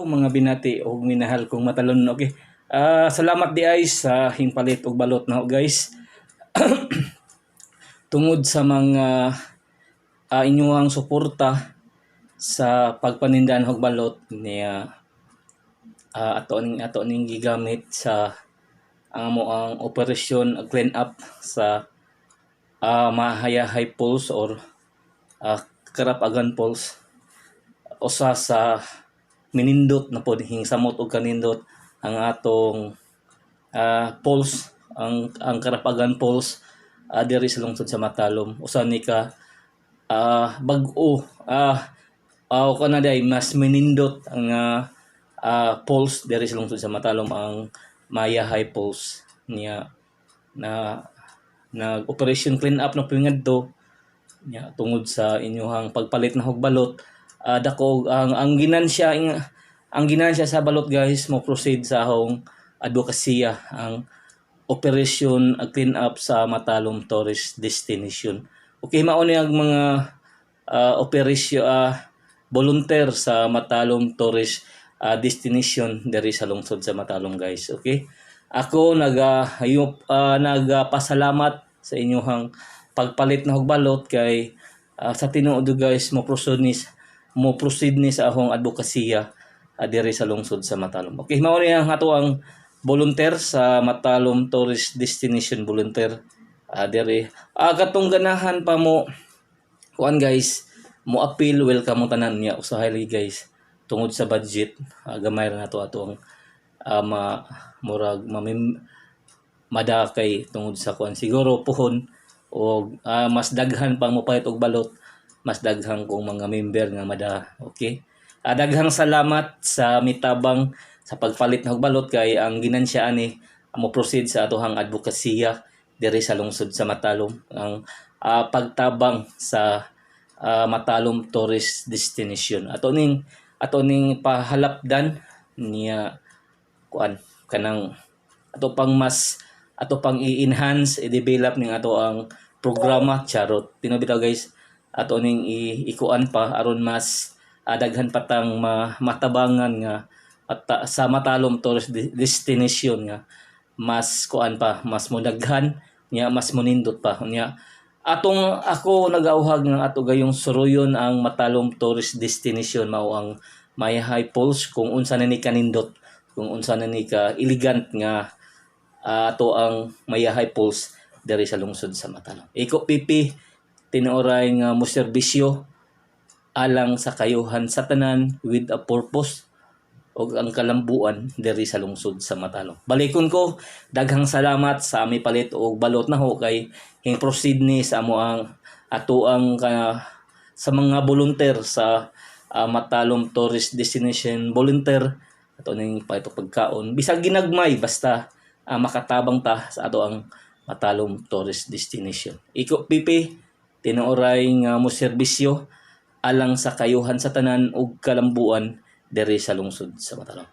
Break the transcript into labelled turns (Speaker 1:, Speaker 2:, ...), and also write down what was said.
Speaker 1: Oh, mga binati og minahal kong matalon, okay. Salamat diay sa hingpalit og balot na guys. Tungod sa mga inyong suporta sa pagpanindahan og balot niya, ato ning gigamit sa ang amo ang operasyon clean up sa Mahayahay Falls or Karapagan Falls, usa sa minindot na pod, hingsamot og kanindot ang atong falls, ang Karapagan Falls diri sa lungsod sa Matalom. Usa ni ka bag-o kana day mas minindot ang falls diri sa lungsod sa Matalom, ang Mayahay Falls niya, na nag operation clean up na ngadto niya. Tungod sa inyuhang pagpalit na og balot, dako ang ginansya sa balot guys, mo proceed sa ahong advokasya, ang operation clean up sa Matalom Tourist Destination. Okay, mao ni ang mga operasyon volunteer sa Matalom Tourist Destination diri sa lungsod sa Matalom guys. Okay? Ako nagapasalamat sa inyong pagpalit na og balot kay sa tinuod guys, mo proceed ni sa akong advokasya diri sa lungsod sa Matalom. Okay, mao ni ang ato ang volunteer sa Matalom Tourist Destination volunteer diri. Katong ganahan pa mo kuan guys, mo appeal, welcome mo tanan niya. Usahay lagi guys, tungod sa budget, gamay ra nato ato ang ma murag mamim madakay tungod sa kuan siguro puhon og mas daghan pang mopalit og balot, mas daghan kong mga member nga mada. Okay, daghang salamat sa mitabang sa pagpalit og balot kay ang ginansya ani mo proceed sa atohang advokasya diri sa lungsod sa Matalom, ang pagtabang sa Matalom Tourist Destination. Ato ning pahalapdan niya kuan kanang ato pang mas ato pang i-enhance, i-develop ning ato ang programa, charot. Tinuod bitaw guys, ato ning ikuan pa aron mas daghan pa tang matabangan nga at sa Matalom Tourist Destination nga mas kuan pa, mas modaghan nya, mas monindot pa nya. Atong ako nagauhag nga ato gayong suruyon ang Matalom Tourist Destination, mao ang Mayahay Falls, kung unsa na ni kanindot, kung unsa na ni ka elegant nga ato ang Mayahay Falls diri sa lungsod sa Matalom. Iko pipi tinuoray nga mo serbisyo alang sa kayuhan sa tanan with a purpose og ang kalambuan diri sa lungsod sa Matalom. Balikon ko, daghang salamat sa ami palit og balot na ho kay hing proceed ni sa amo ang ato ang sa mga volunteer sa Matalom Tourist Destination volunteer. Ato ning palit og pagkaon bisag ginagmay, basta makatabang ta sa ato ang Matalom Tourist Destination. Iko pipi tinuoray nga mo serbisyo alang sa kayuhan sa tanan ug kalambuan diri sa lungsod sa Matalom.